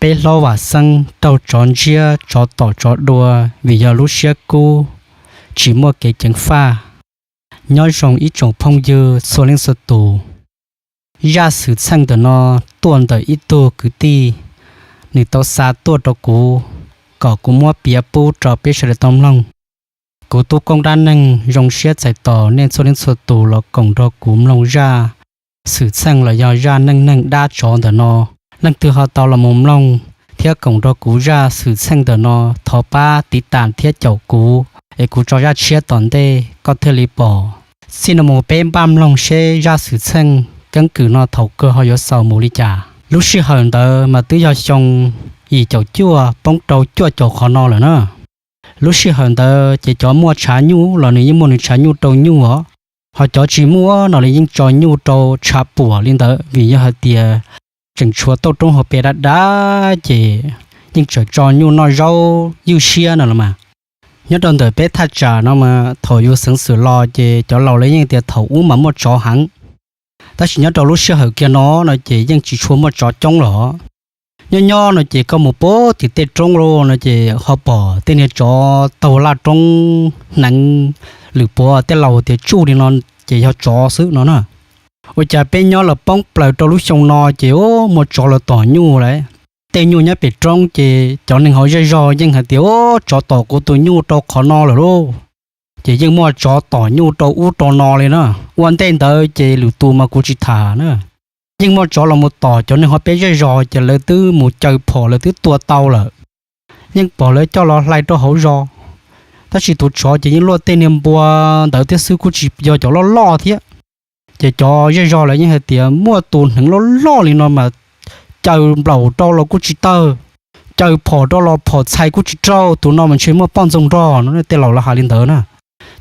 Peb hlob Vam Xeeb raug tsov ntsiab tsov tom tsov dua vim yog lub siab kub, tsis muaj kev ceev faj. Nyob zoo ib tsoom phooj ywg txhua leej txhua tus, zaj xwm txheej ntawm no tuaj ntawm ib tug kwv tij, nws tau xa tuaj rau kuv kom kuv muab piav pub rau peb sawv daws tau mloog. Kuv tub Koob Dab Neeg zoo siab txais tos nej txhua leej txhua tus los koom nrog kuv mloog zaj xwm txheej los yog zaj neej neeg dab tsov ntawm no. Leej twg ho tau los mus mloog thiab koom nrog kuv zaj xwm txheej ntawm no, thov pab tiv tam thiab caum kuv es kuv tso zaj tshiab tom ntej koj thiaj li pom. Txij no mus peb npaj mloog seb zaj xwm txheej keeb kwm no thaum kawg ho yuav xaus mus li cas. Lub sij hawm ntawd mas twb yog xyoo yim caum cuaj poob rau cuaj caum qhov no lawm na. Lub sij hawm ntawd ces cov muaj tshav nyuj los nws yeej muaj nws tshav nyuj rau nyuj os, ho cov tsis muaj no los yeej tso nyuj rau tshav puam li ntawd vim yog hais tias tseem tshuav tauj roob hauv pes dab dab ces yeej tseem tso nyuj noj zaub ywj siab no los mas. Nyob rau ntawm peb thaj tsam no mas thaum yus xeev xwm los ces cov laus lawv yeej tias thaum ub mas muaj tsov heev, tab sis nyob rau lub sij hawm kiag no no ces yeej tsis tshua muaj tsov coob los. Nyob nyob no ces koj mus pem tim tej roob los no ces ho pom tej niag tsov taug laj roob hneev, lwm puav tej laus tias tsuj li no ces yog tsov xwb no na. Ua cas peb nyob los poob plaws rau lub xyoo no ces muaj tsov los tom nyuj lawm. Tej nyuj nyob pem roob ces cov neeg hauv zej zog yeej hais tias, Tsov tom kuv tus nyuj rau qhov no lawm lauj. Ces yeej muaj tsov tom nyuj rau ub rau no li na. Ua ntej ntawd ces lwm tus mas kuv tsis tham na, yeej muaj tsov los mus tom cov neeg hauv peb zej zog ces lawv twb mus caw phom lawv twb tua tau lawm. Yeej pom lawv coj los hlais rau hauv zos, tab sis tus tsov ces yeej luaj tej niag npua ntawd thiab xwb, kuj tsis yog cov loj loj thiab. Ces cov zej zog lawv yeej hais tias muaj tus hneev loj loj li no mas caw nplaum rau los kuj tsis tawg, caw phom rau los phom txhais kuj tsis raug, tus no mas ntshe muaj poj ntxoog nrog no, tej laus lawv hais li ntawd na.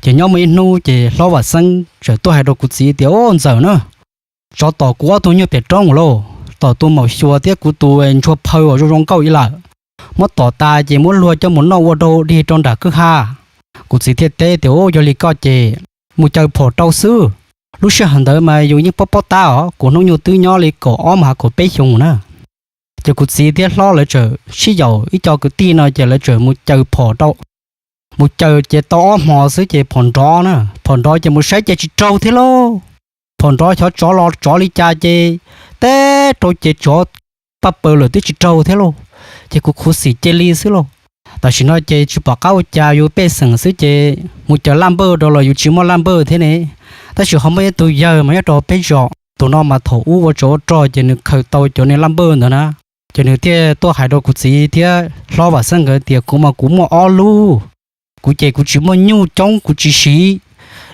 Ces nyob muaj ib hnub ces hlob Vam Xeeb txawm tuaj hais rau kuv txiv tias, Au ntxawm na, tsov tom kuv ob tug nyuj pem roob lauj, tom tus maum xyuas thiab kuv tus ntsuag phaw uas zoo zoo nkauj ib lawm. Muab tom tas ces muab luag coj mus noj ua dog dig rau nram kwj ha. Kuv txiv thiaj teb tias, Au, yog li koj ces mus caw phom rau xwb. Lub sij hawm ntawd mas yus yeej paub paub tab os, kuv hnub nyoog twb nyob li kaum ob mus ha kaum peb xyoo na. Ces kuv txiv thiab hlob lawv txawm sib yaum ib co kwv tij no ces lawv txawm mus caw phom rau. Mus caw ces tau ob hmo xwb ces phom nrov na, phom nrov ces mus saib ces tsis raug thiab lauj. Phom nrov xyov tsov los tsov li cas ces teb rau ces tsov paj paws lawm twb tsis raug thiab lauj. Ces kuv khuv xim cia li xwb lauj. Tam sim no ces tsis pom qab ua cas, yus pej xeem xwb ces mus caw laj npawj rau los yus tsis muaj laj npawj thiab ne. Tab sis ho muaj ib tug yawg mas nyob rau peb zos, tus no mas thaum ub ua tsov ua rog ces nws khaws tau cov niag laj npawj ntawd na. Ces nws thiaj tuaj hais rau kuv txiv thiab hlob Vam Xeeb nkawd tias, Kuv mas kuv muaj ob lub, kuv ces kuv tsis muaj nyuj coob kuv tsis siv.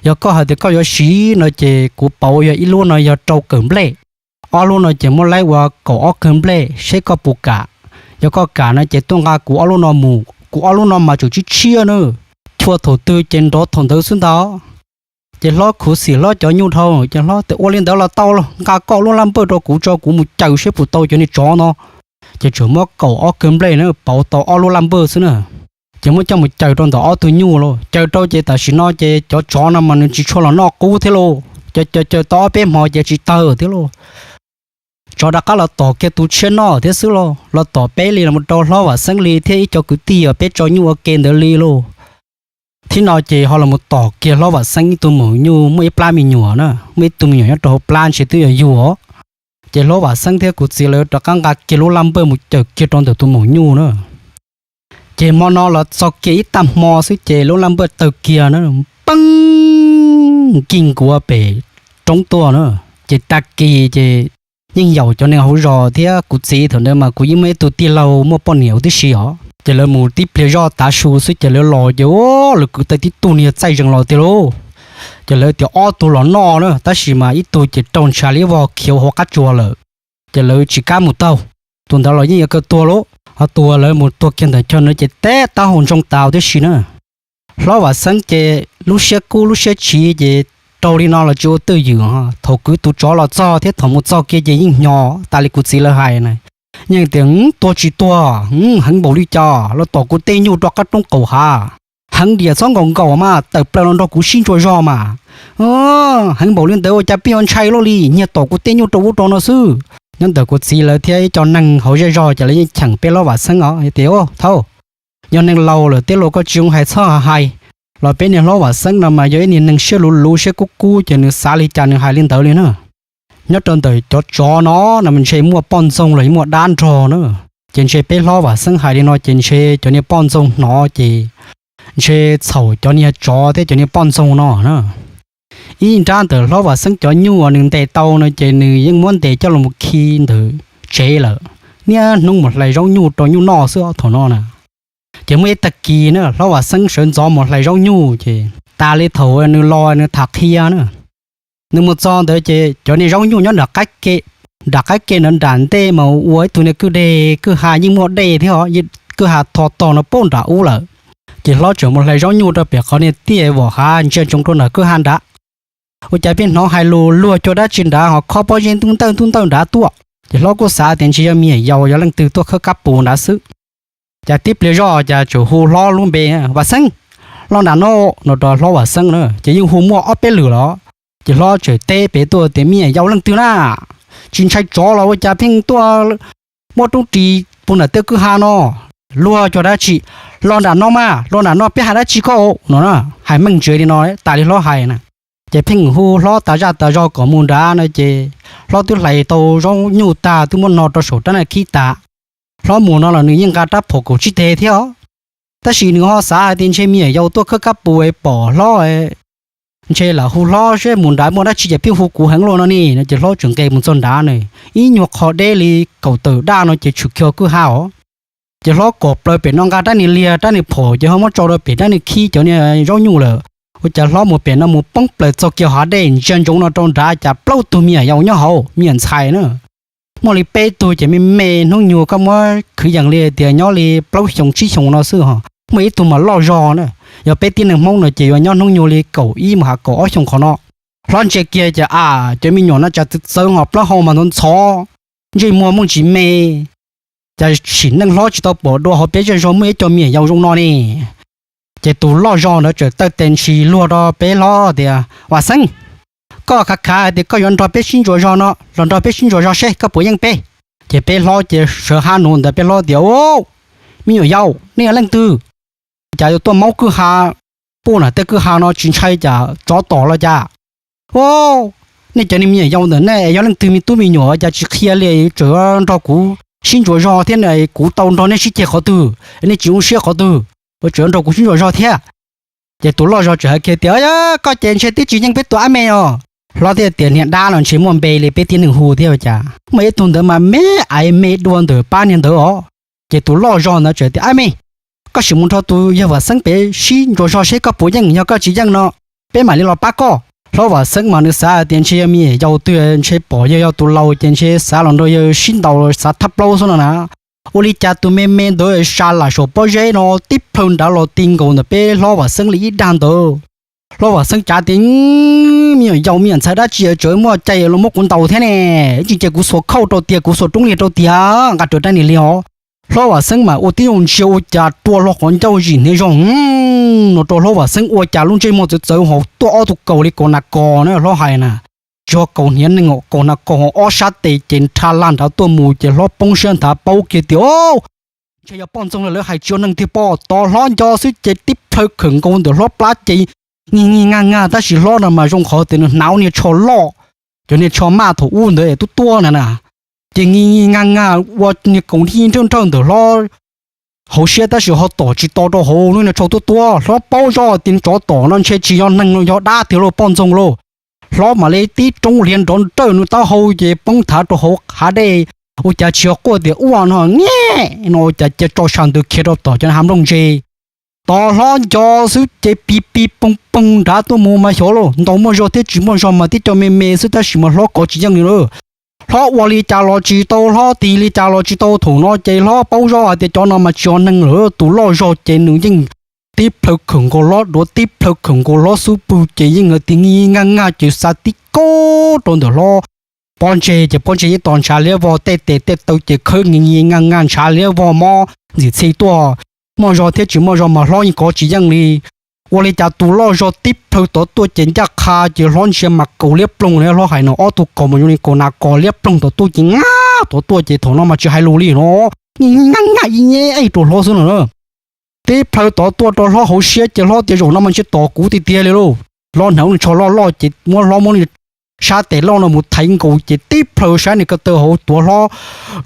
Yog koj hais tias koj yuav siv no ces kuv pauv yog ib lub no yog rau kawm nplej, ob lub no ces muab laib ua kaum ob kawg nplej seb koj puas kam. Yog koj kam no ces tuaj nqa kuv ob lub no mus, kuv ob lub no mas tseem tshiab tshiab na. Chua thaum twg ces nrov thaum ntawd xwb ntag. Ces hlob khuv xim hlob cov nyuj dhau ces hlob tias, Ua li ntawd los tau los, nqa koj lub laj npawj rau kuv tso kuv mus caw seb puas tau cov niag tsov no. Ces tseem muab kaum ob kawg nplej na pauv tau ob lub laj npawj xwb na. Ces muab coj mus caw rau ntawm ob tug nyuj lauj. Caw rau ces tam sim no ces cov tsov no mas nws tsis tshua los noj qub thiab lauj. Caw caw caw tau ob peb hmo ces tsis tawg thiab lauj. Tsov rov qab los tom kiag tus tshiab noj thiab xwb lauj. Los tom peb li los rau hlob Vam Xeeb li thiab ib co kwv tij uas peb tso nyuj ua ke ntawd li lauj. Thib no ces ho los tom kiag hlob Vam Xeeb ib tug maum nyuj muaj ib plab me nyuam na, muaj ib tug me nyuam nyob rau hauv plab ntshe twb yuav yug os. Ces hlob Vam Xeeb thiab kuv txiv lawv rov qab nqa kiag lub laj npawj mus caw kiag rau ntawm tus maum nyuj na. Ces hmo no los txog kiag ib tag hmo xwb ces lub laj npawj tawg kiag na, peeb nkig nkuav pem roob tuaj na. Ces tag kis ces yeej yaum cov neeg hauv zos thiab kuv txiv, thaum ntawd mas kuv yeej muaj ib tug tij laug muaj poj niam huv tib si os. Ces lawv mus tib pliag zoj tav su xwb ces lawv los ces lawv kwv tau tib tug niag txaij zees los tiag lauj. Ces lawv tias ob tug los noj na, tab sis mas ib tug ces raug ntshav li vog khiav hauv qab tsuas lawm, ces lawv tsis kam mus taug. Tus ntawd los yeej yuav kawg tuag lauj, ho tus uas lawv mus tuag kiag ntawm chaw no ces teb taub hau ntsoog tas tib si na. Hlob Vam Xeeb ces lub siab kub lub siab chiv ces raug li no los tsis ua twj ywm, thaum kwv tus tsov los txog thiab thaum mus txog kiag ces yeej hnyo tas li kuv txiv lawv hais na. Yeej tias, Tuag tsis tuag, heev npaum li cas los tom kuv tej nyuj rau qab roob qaum hav, heev diam txhob nkaum nkaus mas tawm plaws los nrog kuv sib ntsuas zog mas. Heev npaum li ntawd ua cas pheej yuav ntshai luaj li, nyiag tom kuv tej nyuj rau ub rau no xwb. nyob ntawm kuv txiv lawv thiab ib co neeg hauv zej zog ces lawv yeej cheem peb hlob Vam Xeeb os tias, Thaub, yog neeg laus lawm tej lus koj tsis zoo hais txhob hais, los peb niag hlob Vam Xeeb no mas yog ib niag neeg siab luv luv siab kub kub ces nws xav li cas nws hais li ntawd li na. Nyob rau ntawm cov tsov no no mas ntshe muaj poj ntxoog los muaj dab nrog na. Ces ntshe peb hlob Vam Xeeb hais li no ces ntshe cov niag poj ntxoog hnov ces ntshe txhaum cov niag tsov thiab cov niag poj ntxoog no na. Ib nrab ntawm hlob Vam Xeeb cov nyuj uas nws ntes tau no ces nws yeej muab ntes coj los mus khi ntawm tsev lawm, niaj hnub mus hlais zaub nyuj rau nyuj noj xwb thaum no na. Ces muaj ib tag kis na hlob Vam Xeeb sawv ntxov mus hlais zaub nyuj ces tas li thaum nws los nws tham qhia na. Nws mus txog ntawd ces cov niag zaub nyuj nyob nram qab ke, nram qab ke ntawd nram ntej mas ua ib tug niag kwj deg kwj ha yeej muaj dej thiab, kwj ha tho tog no pem nram ub lawm. Ces hlob tseem mus hlais zaub nyuj rau pem qhov niag tiaj vom hav ntsia ntsoov rau nram kwj ha nrad. Ua cas pheej hnov hais lus luag cuag dab tsi nrad ho khob pob zeb ntub ntawj ntub ntawj nrad tuaj. Ces hlob kuj xav tias ntshe yog me nyuam yaus yog leej twg tuaj khawb kab pus nrad xwb. Cas tib pliag zoj cas tseem hu hlob lub npe, Vam Xeeb, los nram no, no rau hlob Vam Xeeb na ces yeej hu muaj ob peb lwm los. Ces hlob tseem teb pem tuaj tias, Me nyuam yaus leej twg na? Tsis ntshai tsov los ua cas pheej tuaj muab roob ris puag nram tej kwj ha no? Luag cuag dab tsi? Los nram no mas, los nram no peb hais dab tsi koj no na. Hais meej ntsis li no tas li hlob hais na. Ces pheej hu hlob tas zaj tas zog kom mus nrad no ces hlob twb hlais tau zaub nyuj tag twb muab no rau saum rab niag khib tas. Hlob mus no los nws yeej nqa rab phom kaum tsib teg thiab os. Tab sis nws ho xav hais tias ntshe me nyuam yaus tuaj khawb kab pus pom hlob ntshe lam hu hlob seb mus nrad muaj dab tsi ces pheej hu kuv heev luaj no ne no ces hlob tseem nqes mus txog nrad na. Ib nyuag qho deb li kaum tawm daj no ces tshwm kiag kwj ha os. Ces hlob kom plaws pem no nqa rab niag liag rab niag phom ces ho muab tso rau pem rab niag khib cov niag zaub nyuj lawm. Ua cas hlob mus pem no mus poob plaws txog kiag hav dej ntsia ntsoov no rau nrad cas plaub tug me nyuam yaus nyob hauv, me nyuam ntxhais na. Muaj li peb tug ces me me hnub nyoog koj muab khwv yees li tias nyob li plaub xyoos tsib xyoos no xwb ho. Muaj ib tug mas loj zog na, yog peb tib neeg Hmoob no ces yuav nyob hnub nyoog li kaum ib mus ha kaum ob xyoos qhov no. Hlob ntsia kiag ces a, cov me nyuam no cas txawv txawv ho plaub hau mas ntxhov ntxhov, ntsej muag muaj ntsis me. Cas sim neej hlob tsis tau pom dua hauv peb zej zog muaj ib co me nyuam yaus zoo no ne. Ces tus loj zog ntawd txawm taw tes ntshis luag rau peb hlob tias, Vam Xeeb, koj khav khav hais tias koj yuav nrog peb sib ntsuas zog no los nrog peb sib ntsuas zog seb koj puas yeej peb. Ces peb hlob ces sawv hab nuv ntawd peb hlob tias, Me nyuam yaus, nej yog leej twg? Cas yuav tuaj maub kwj ha, puag nram tej kwj ha no tsis ntshai cas tsov tom los cas? Nej cov niag me nyuam yaus ntawm nej yog leej twg me tub me nyuam cas tsis qhia li, tseem nrog kuv sib ntsuas zog thiab, kuv tau nrog nej sib ceg qhov twg, nej tsis zoo siab qhov twg, tseem nrog kuv sib ntsuas zog thiab. Ces tus loj zog txawm hais kiag tias, Koj ces ntshe twb tsis yeej peb tus ab me os. Hlob thiaj tias, Niag dab no ntshe muaj npe li peb tib neeg hu thiab cas, muaj ib tug ntawd mas me aiv me dua ntawm pab niag ntawd os. Ces tus loj zog ntawd txawm tias, Ab me, koj sim mus nrog tus yawg Vam Xeeb pem sib ntsuas zog seb koj puas yeej, yog koj tsis yeej no peb mam li los pab koj. Hlob Vam Xeeb mas nws xav hais tias ntshe yog me nyuam yaus twg ntshe pom yawg yog tus laus ces ntshe xav los nrog yawg sib ntaus xav thab plaub xwb no na. Ua li cas tus me me ntawd sa lam saum pob zeb no tib plhaw nrad los ti nkaus ntawm peb hlob Vam Xeeb li ib dag ntawd. Hlob Vam Xeeb cav tias, Me nyuam yaus me nyuam ntxhais dab tsi tseem muaj cai los muab kuv ntaus thiab ne? Tsis ces kuv xuas khauj rau tiag, kuv xuas roob liag rau tiag, nqa rawv rab niag liag os. Hlob Vam Xeeb mas ua tib zoo ntsia ua cas rua hlo qhov ncauj zim hniav zog no rau hlob Vam Xeeb ua cas lub ntsej muag txawv txawv ho tuaj ob tug kaus li kaus nas kos na hlob hais na. Tsis yog kaus hniav neeg, kaus nas kos ho ob sab tes ces nrha lag nrad tuaj mus ces hlob poob siab nthav paub kiag tias, Ntshe yog poj ntxoog lawv hais tsis yog neeg tiag pob. Tos hlob nco xwb ces tib plhaw khawm nkaus ntawm hlob plab ces ngig ngig ngag ngag, tab sis hlob no mas zoo qhov tias nws hnav niag tsho loj, cov niag tsho maj thaum ub ntawd es tub tuab na na, ces ngig ngig ngag ngag ua niag kaus nrhij nrawj nrawj ntawm hlob hauv siab tab sis ho tom tsis tau rau hauv lub niag tsho tuab tuab. Hlob paub zoj tias tsov tom no ntshe tsis yog neeg no yog dab tiag lauj, poj ntxoog lauj. Hlob mam li tib roob hliav nrov nrawj nws taub hau ces poob thav rau hauv hav dej. Ua cas tsis yog quaj tias ua no nge no, ua cas cia tso sa ntws khiav rau tom cov hav nplooj ntse. Tos hlob nco xwb ces pig pig poog poog nrad tuaj mus mas xyov lauj, ntaus muaj zog thiab tsis muaj zog mas tib co me me xwb tab sis mas hlob kov tsis yeej li lawm. Hlob ua li cas los tsis tau, hlob tig li cas los tsis tau. Thaum no ces hlob paub zoj hais tias cov no mas tsis yog neeg lawm, tus loj zog ces nws yeej tib plhaw khawm nkaus hlob duav, tib plhaw khawm nkaus hlob xub pwg ces yeej hais tias ngig ngag ngag ces xa tib kaub rau ntawm hlob pob ntseg ces pob ntseg yeej tos ntshav liab vog, tej tes tej taw ces khawb ngig ngig ngag ngag ntshav liab vog mob ntxim txhi tuaj. Muaj zog thiab tsis muaj zog mas hlob yeej kov tsis yeej li. Ua li cas tus loj zog tib plhaw tod tuaj ces ncaj qha ces hlob ntsia mas kaus liab ploog li hlob hais no, ob tug kaus mas zoo li kaus nas kos liab ploog tod tuaj ces nga tod tuaj ces thaum no mas tsis hais lus li no, nyaj nyaj rau hlob xwb no na. Tib plhaw tod tuaj rau hlob hauv siab ces hlob tias zaum no mas ntshe tos kuv tiag tiag li lauj. Hlob hnav lub tsho loj loj ces muab hlob muab sab tes loj no mus thaiv nkaus ces tib plhaw sab niag ko taw hauv tuav hlob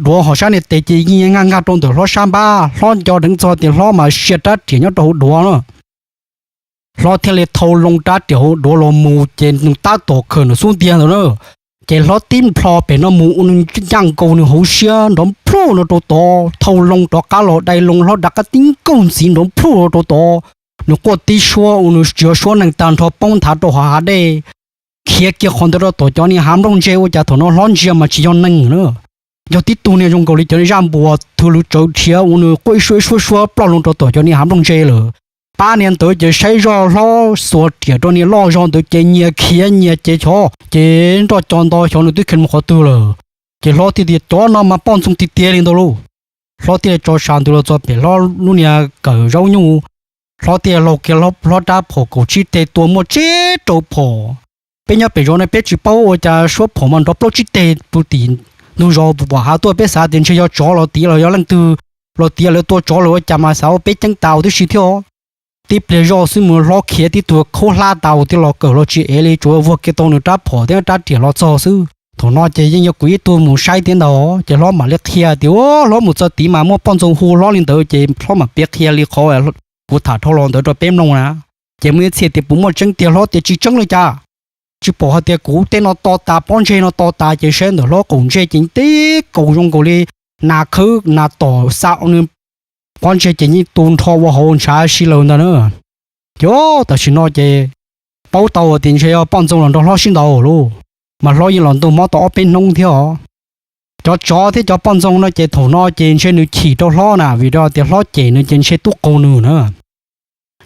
duav hos sab niag tes ces nyaj nyaj rau ntawm hlob sab npab. Hlob nco dheev txog tias hlob mas sia rab riam nyob rau hauv duav no. Hlob thiaj li thau loo rab riam hauv duav los mus ces nws tab tom khawm nws xub ntiag ntawd na. Ces hlob tib plho pem no mus ua nws ncaj nkaus nws hauv siab nrov plhuj no rau tod, thau loo rov qab los dai loo hlob rov qab tib nkaug ntxiv nrov plhuj no rau tod. Nws quaj tib suab ua nws tsis yog suab neeg tag nrho poob nthav rau hauv hav dej. Khiav kiag qhov ntawd rau tom cov niag hav nplooj ntseg ua cas thaum no hlob ntsia mas tsis yog neeg na, yog tib tug niag zoo nkaus li cov zaj npuas thwv lwv tsawv rhiav ua nws quaj ib suab ib suab suab ploj loo rau tom cov niag hav nplooj ntseg lawm. Pab niag ntawd ces saib zoj hlob xuas riam rau niag loj zog ntawd ces nyias khiav nyias ces xyov ces nroj co nto xyov nws twb khiav mus qhov twg lawm. Ces hlob thiaj tias cov no mas poj ntxoog tiag tiag li ntag lauj. Hlob thiaj tso sam ntws los txog pem hlob lub niag kawm zaub nyuj. Hlob thiaj laug kiag hlob rab phom kaum tsib teg tua muaj tsib rau phom. Peb nyob pem zos no peb tsis paub ua cas suab phom mas nrov plaub tsib teg pw tim ntug zos pem hav tuaj, peb xav tias ntshe yog tsov los tiav los yog leej twg los tiav lawv tua tsov lawm ua cas mas xav ua peb ceeb tas tib si thiab. Tib pliag zoj xwb mus hlob khiav tib tug khaub hlab tas thiab los kawm los tsis ev li, tsuas vuag kiag tau nws rab phom thiab rab riam los txog xwb. Thaum no ces yeej yog kuv ib tug mus saib thiab ntag. Ces hlob mam li qhia tias hlob mus txog tid mas muaj poj ntxoog hu hlob li ntawd ces hlob mam piav qhia li qhov kuv tham dhau los ntawd rau peb mloog na. Ces muaj ib txhia tias puas muaj tseeb tiag, hlob tias tsis tseeb li cas. Tsis pom hais tias kuv tej no to tas, pob ntseg no to tas ces saib ntawm hlob qaum ntsej ces tib kaus zoo nkaus li nas khawb nas tom xa nws pob ntseg ces yeej tu nrho ua hauv ntshav si lawm ntag na. Ces tam sim no ces paub tau tias ntshe yog poj ntxoog los nrog hlob sib ntaus lauj, mas hlob yeej los ntug mob tau ob peb hnub thiab os. Cov tsov thiab cov poj ntxoog no ces thaum no ces ntshe nws chim rau hlob na, vim rau tias hlob cem nws ces ntshe tub qaug nws na.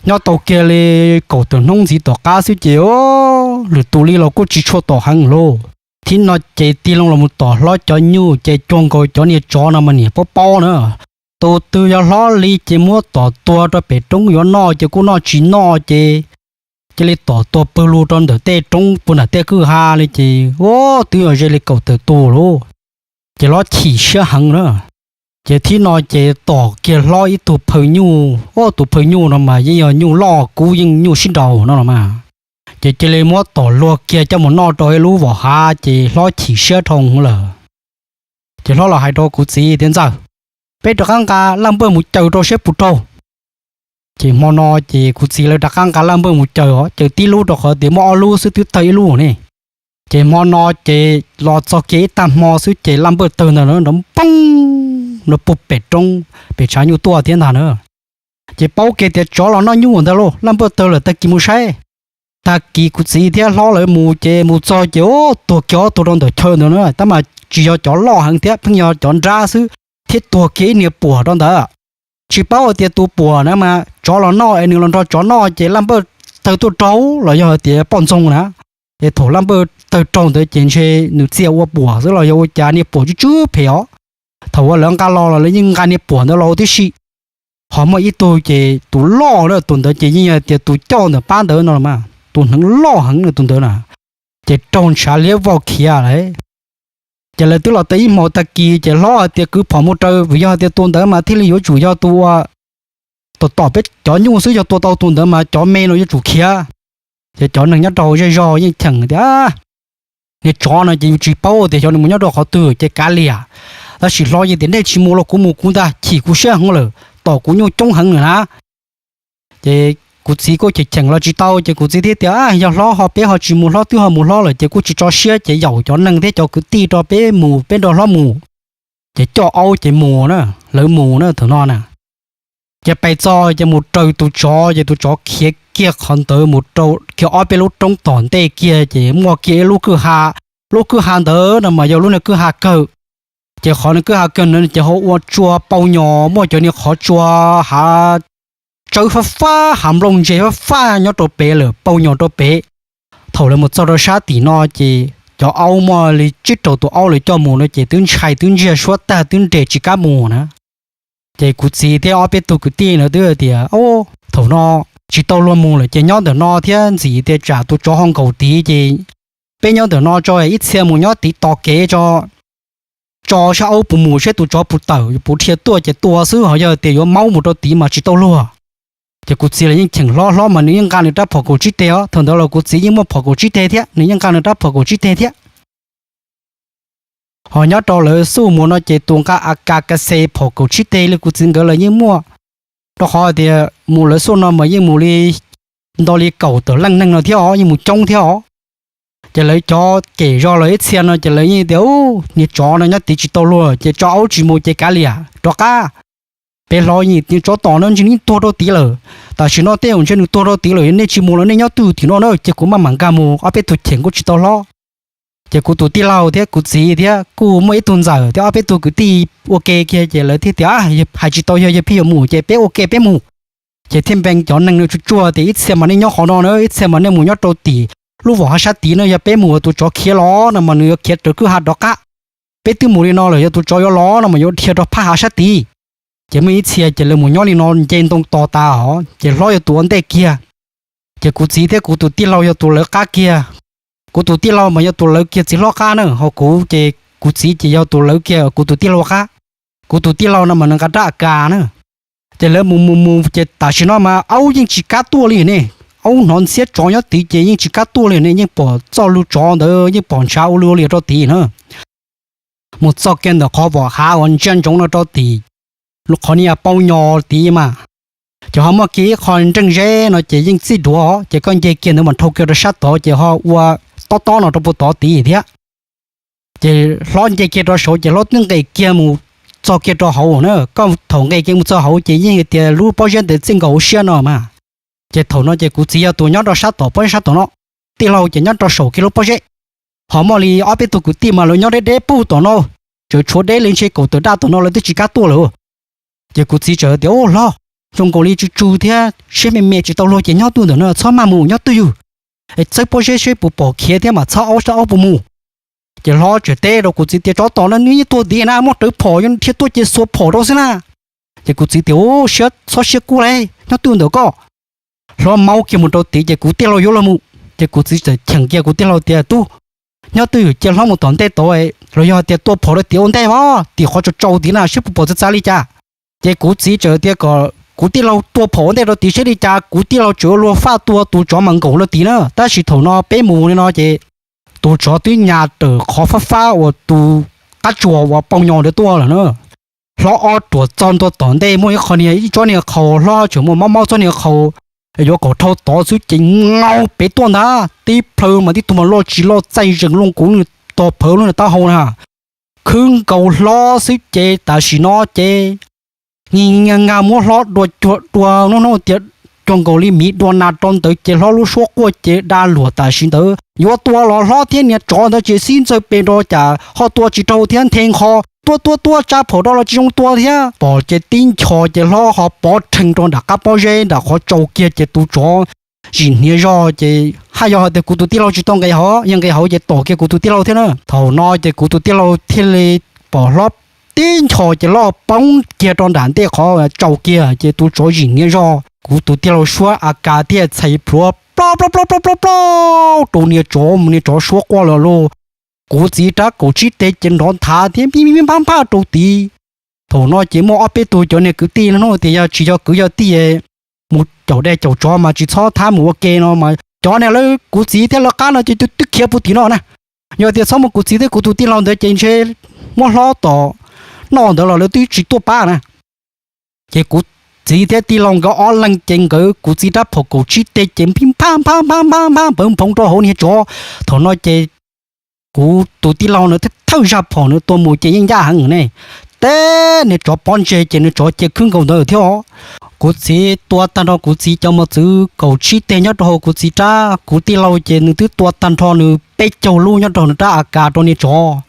Nyob tau kiag li kaum tawm hnub ntxiv tom qab xwb ces lwm tus li los kuj tsis tshua tom heev lauj. Thib no ces tig loo los mus tom hlob cov nyuj ces cuag nkaus cov niag tsov no mas niam paub paub na. Tus twg yog hlob li ces muab tom tuag rau pem roob yuav noj ces kuj noj tsis noj ces cia li tom tuag pawg lug rau ntawm tej roob puag nram tej kwj ha li ces ua twb yog ze li kaum tawm tus lauj. Ces hlob chim siab heev na. Ces thib no ces tom kiag hlob ib tug phaw nyuj, ua tus phaw nyuj no mas yeej yog nyuj loj kub yeej nyuj sib nraus no los mas. Ces cia li muab tom luag kiag coj mus noj rau ib lub vom hav ces hlob chim siab dhau lawm. Ces hlob los hais rau kuv txiv tias ntxawm, peb rov qab nqa laj npawj mus caws rau saib puas raug. Ces hmo no ces kuv txiv lawv rov qab nqa laj npawj mus caws os, caws tib lub rau qhov tias muaj ob lub xwb twb tawg ib lub ne. Ces hmo no ces los txog kiag ib tag hmo xwb ces laj npawj tawg ntag na, nrov npoog no puag pem roob pem tshav nyuj tuaj thiab ntag na. Ces paub kiag tias tsov los noj nyuj ntag lauj, laj npawj tawg lawm tag kis mus saib. Tag kis kuv txiv thiab hlob lawv mus ces mus txog ces tuag kiag ob tug rau ntawm chaw ntawd na, tab mas tsis yog cov loj heev thiab, pheej yog cov nrab xwb thiab tuag kiag ib niag puam rau ntawd. Tsis paub hais tias tus puam na mas tsov los noj es nws los nrog tsov noj ces laj npawj tawg tuaj raug los yog hais tias poj ntxoog na. Es thaum laj npawj tawg raug ntawd ces ntshe nws txia ua puam xwb los yog ua cas niag puam tsw tsw phem os. Thaum uas lawv nqa los los lawv yeej nqa niag puam ntawd los ua tib si. Ho muaj ib tug ces tus loj na, tus ntawd ces yeej yog tias tus coj ntawm pab ntawd no los mas tus hneev loj heev na tus ntawd na, ces raug ntshav liab voj khiav lawm. Ces lawv twb los tau ib hmos tag kis ces hlob hais tias kwv phom mus raws vim yog hais tias tus ntawd mas thiaj li yuav tsum yog tus uas tom tom peb cov nyuj xwb, yog tua tau tus ntawd mas cov me no yuav tsum khiav. Ces cov neeg nyob rau zej zog yeej cheem tias niag tsov no ces yus tsis paub tias xyov nws mus nyob rau qhov twg ces kav liam. Tab sis hlob yeej tias nej tsis mus los kuv mus kuv ntag, chim kuv siab heev lawm, tom kuv nyuj coob heev lawm na. Ces kuv txiv kuj cheem cheem los tsis tau ces kuv txiv thiaj tias yog hlob ho peb ho tsis mus, hlob twb ho mus hlob lawm ces kuj tsis tso siab ces yaum cov neeg thiab cov kwv tij rau peb mus, peb nrog hlob mus. Ces coj aub ces mus na, lawv mus na thaum no na. Ces pais txog ces mus raws tus tsov ces tus tsov khiav kiag qhov ntawd mus rau kiag ob peb lub roob tom ntej kiag ces muaj kiag ib lub kwj ha. Lub kwj ha ntawd no mas yog lub niag kwj ha kawg. Ces qhov niag kwj ha kawg ntawd ces ho ua tsua pau nyos, muaj cov niag qhov tsua hav tsawb fab fab, hav nplooj ntse fab fab nyob rau pem lawm pau nyos rau pem. Thaum lawv mus txog rau sab tim no ces cov aub muaj li tsib rau tus aub lawv coj mus no ces twb ntshai twb ntsiag suab tag twb nres tsis kam mus na. Ces kuv txiv thiab ob peb tug kwv tij ntawd twb tias thaum no tsis tau luag mus lawm ces nyob ntawm no thiab ntxim tias tsam tus tsov ho nkaum tid ces peb nyob ntawm no tso, ib txhia mus nyob tid tos kev tso. tso saib aub puas mus, saib tus tsov puas tawm, puas dhia tuaj ces tua xwb, ho yog tias yuav maub mus rau tid mas tsis tau luag. Ces kuv txiv los yeej cheem hlob, hlob mas nws yeej nqa nws rab phom kaum tsib teg os. Thaum ntawd los kuv txiv yeej muaj phom kaum tsib teg thiab, nws yeej nqa nws rab phom kaum tsib teg thiab. Ho nyob rau lawv xuj mus no ces tus nqa A K K C phom kaum tsib teg li kuv txiv nkawd los yeej muaj, rau qhov tias mus lawv xuj no mas yeej mus li nto li kaum tawm leej neeg no thiab os, yeej mus coob thiab os. Ces lawv cov kem zog los ib txhia no ces lawv yeej tias, Ub, niag tsov no nyob tid tsis tau luag, ces tso aub tsis mus ces kav liam rov qab. Peb hlob yeej tias, Tsov tom no ntshe nws tuag rau tid lawm. Tam sim no tej zaum ntshe nws tuag rau tid lawm, nej tsis mus los nej nyob twj ywm tim no na, cia kuv maj mam nkag mus. Ob peb tug cheem kuj tsis tau hlob. Ces kuv tus tij laug thiab kuv txiv thiab kuj muaj ib tug ntxawm thiab ob peb tug kwv tij ua ke kiag ces lawv thiaj tias, Hais tsis tau, yog yog pheej yuav mus ces peb ua ke peb mus. Ces thiaj npe cov neeg no tsuag tsuag tias, Ib txhia mas nej nyob qhov no na, ib txhia mas nej mus nyob rau tim lub vos hav sab tid na, yog peb mus tus tsov khiav los no mas nws yuav khiav raws kwj ha rov qab. Peb twb mus li no lawm, yog tus tsov yuav los no mas yuav dhia rau phab hav sab tid. Ces muaj ib txhia ces lawv mus nyob li no nce ntoo tos tas os, ces hlob yog tus ua ntej kiag. Ces kuv txiv thiab kuv tus tij laug yog tus lawv qab kiag. Kuv tus tij laug mas yog tus lawv kiag txiv hlob qab na, ho kuv ces kuv txiv ces yog tus lawv kiag kuv tus tij laug qab. Kuv tus tij laug no mas nws nqa rab A K na. Ces lawv mus mus mus ces tam sim no mas aub yeej tsis kam tuaj li ne. Aub hnov ntxhiab tsov nyob tid ces yeej tsis kam tuaj li ne, yeej pom txoj lw tsov ntawd yeej pom ntshav ua luj ua liam rau tid na. Mus txog kiag ntawm qhov vos hav uas ntsia ntsoov no rau tim, qhov niag pau nyo tid mas, ces ho muaj kiag ib qho nreej zeb no ces yeej txij duav, ces koj nce kiag ntawd mas dhau kiag rau sab tod ces ho ua tob tob no rau puag tod tid thiab. Ces hlob nce kiag rau saud ces hlob twb nqes kiag mus txog kiag rau hauv na. Koj thaum nqes kiag mus txog hauv ces yeej tias lub pob zeb ntawd txij nkaus hauv siab no mas. Ces thaum no ces kuv txiv yog tus nyob rau sab tom pob zeb sab tom no, tij laug ces nyob rau saum kiag lub pob zeb. Ho muaj li ob peb tug kwv tij mas lawv nyob deb deb puag tom no, tseem tshuav deb li ntshe kaum tawm daj tom no lawv twb tsis kam tuaj lawm. Ces kuv txiv txawm tias, Ub hlob, zoo nkaus li tsw tsw thiab siab me me tsis tau luag ces nyob twj ntawm no txhob maj mus, nyob twj ywm es txawb pob zeb seb puas pom khiav thiab mam txhob aub sab aub puas mus. Ces hlob tseem teb rau kuv txiv tias, Tsov tom no nws yeej tuag nti na, muaj rawv phom yuav dhia tuaj ces xuas phom rau xwb na. Ces kuv txiv tias, Ub, siab txhob siab kub li, nyob twj ntawm koj. Hlob maub kiag mus rau tid ces kuv tij laug yuav luag mus, ces kuv txiv txawm cheem kiag kuv tij laug tias, Tub, nyob twj ywm cia hlob mus tom ntej tod, los yog tias tua phom rau tim ua ntej os, tim qhov tsaus tsaus tid na seb puas pom txav txav li cas. Ces kuv txiv txawm tias kom kuv tij laug tua phom ua ntej rau tid seb li cas, kuv tij laug tseem yuav luag faj tua tus tsov mas nkaum rau tid na. Tab sis thaum no peb mus li no ces tus tsov twb nyas rawm qhov fab fab uas tus qab tsuas uas pau nyo ntawd tuaj lawm na. Hlob ob ruam txog ntua tom ntej muaj ib qho niag ib tsob niag qhaus, hlob tseem muaj mob mob txob niag qhaus, yuav kom dhau tod xwb ces ngaus pem tuaj ntag, tib plhaw mas tib tug mas loj tsis loj txaij zees loj nkaus lub tog phawv lub niag taub hau na, khwb nkaus hlob xwb ces tam sim no ces nkag nkag muab hlob dua cuag dua hnub hnub tias cuag nkaus li miv dua nas rau ntawd ces hlob lub suab quaj ces da luam tam sim ntawd. Yuav tua los hlob thiab niag tsov ntawd ces sib ntxawg pes rau cas ho tua tsis raug thiab nthe nqho, tua tua tua tsa phom rau los tsis zoo tua thiab. Pom ces tib nchos ces hlob ho pov rhees rau nram qab pob zeb nram qhov tsaus kiag ces tus tsov zim hniav zog ces haj yog hais tias kuv tus tij laug tsis tau nqes hauv, yog nqes hauv ces tom kiag kuv tus tij laug thiab na. Thaum no ces kuv tus tij laug thiaj li pom hlob tib nchos ces hlob poob kiag rau nram ntej qhov tsaus kiag ces tus tsov zim hniav zog, kuv tus tij laug suab A K thiaj txhais plhuav ploj ploj ploj ploj ploj ploj rau niag tsov mus, niag tsov suab quaj los lauj. Kuv txiv rab kaum tsib teg ces nrov nthav thiab npij npij npaj npaj rau tid. Thaum no ces muaj ob peb tug cov niag kwv tij no hnub tias yog tsis yog kwv yog tij mus caum dej caum tsov mas tsis txhob thab mus ua ke no mas cov niag lawv kuv txiv thiab lawv qab no ces twb khiav puag tim no na. Yog tias txhob muaj kuv txiv thiab kuv tus tij laug ntawd ces ntshe muab hlob tom noj ntawd los lawv twb tsis tuaj pab na. Ces kuv txiv thiab tij laug nkawd ob leeg ces nkawd kuv txiv rab phom kaum tsib teg ces npij npaj npaj npaj npaj npaj npawv nphoov rau hauv niag tsov. Thaum no ces kuv tus tij laug nws thawj zaj phom nws tua mus ces yeej ncaj heev ne. Teb niag tsov pob ntseg ces niag tsov cia khwb nkaus ntawd thiab os. Kuv txiv tua tag nrho kuv txiv cov mos txwv kaum tsib teg nyob rau hauv kuv txiv rab, kuv tij laug ces nws twb tua tag nrho nws peb caug lub nyob rau nws rab A K rau niag tsov.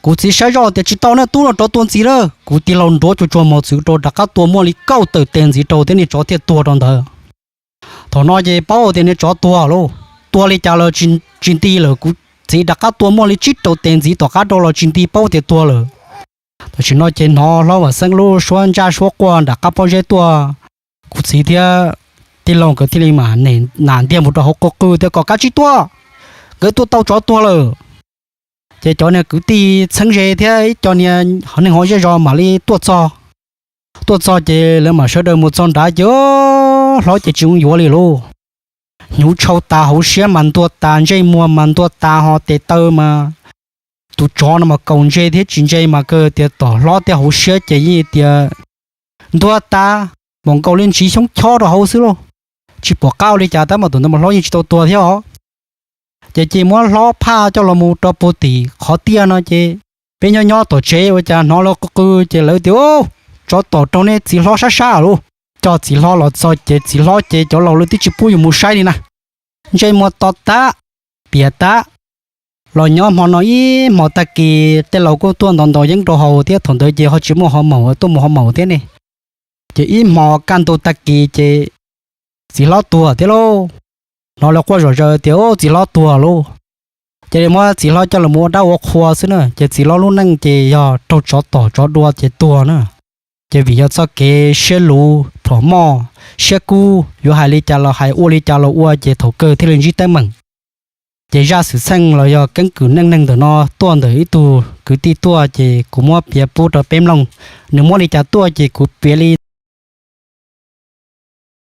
Kuv txiv saib zoj tias tsis tau na, tub no rov tua ntxiv lawm. Kuv tij laug nruab tsuag tsuag mos txwv rau rov qab tua muaj li kaum tawm teg ntxiv rau thiab niag tsov thiaj tuag rau ntawd. Thaum no ces paub tias niag tsov tuag lauj, tuag li cas los tsis nti lawm. Kuv txiv rov qab tua muaj li tsib rau teg ntxiv tom qab rau los tsis nti, paub tias tuag lawm. Tam sim no ces hnov hlob Vam Xeeb lub suab ntsaj suab quaj nram qab pob zeb tuaj. Kuv txiv thiab tij laug nkawd thiaj li mam nam ntiag mus rau hauv qw qw tias kom kav tsij tuaj, nkawd tua tau tsov tuag lawm. Ces cov niag kwv tij txheeb ze thiab ib co niag neeg hauv zej zos mam li tuaj txog. Tuaj txog ces lawv mam sawv daws mus txog nrad ces hlob ces tsis yuav li lauj. Hnyuv tshau tas hauv siab mas ntuag tas, ntsej muag mas ntuag tas, ho tes taw mas tus tsov no mas kaus ntse thiab tsis ntse mas kawg tias tom hlob thiab hauv siab ces yeej tias ntuag tas, npaum nkaus li ntsiv xyoob chob rau hauv xwb lauj. Tsis pom qab ua li cas tab mas tus ntawd mas hlob yeej tsis tau tuag thiab os. Ces cia muab hlob phaj coj los mus rau puag tim qhov tiaj no ces peb nyob nyob tom tsev ua cas hnov lawv qw qw ces lawv tias, Tsov tom raug nej txiv hlob sab sab lauj. Coj txiv hlob los txog ces txiv hlob ces cov laus lawv twb tsis pub yus mus saib li na. Ntsej muag to tag, piam tag. Los nyob hmo no ib hmo tag kis tej laus kuj tuaj ntaus ntaus yeeb rau haus thiab thaum ntawd ces ho tsis muaj hov maum tuaj mus hov maum thiab ne. Ces ib hmo kaj ntug tag kis ces txiv hlob tuag thiab lauj. Hnov lawv quaj zom zaws tias txiv hlob tuag lauj. Ces muab txiv hlob coj los mus ua dab ua qhua xwb na, ces txiv hlob lub neej ces yog raug tsov tom tsov dua ces tuag na. Ces vim yog txoj kev siab luv phom moj, siab kub, yuav hais li cas los hais, ua li cas los ua ces thaum kawg thiaj li ntsib teeb meem. Ces zaj xwm txheej los yog keeb kwm neej neeg ntawm no tuaj ntawm ib tug kwv tij tuaj ces kuv muab piav pub rau peb mloog. Nws muab li cas tuaj ces kuv piav li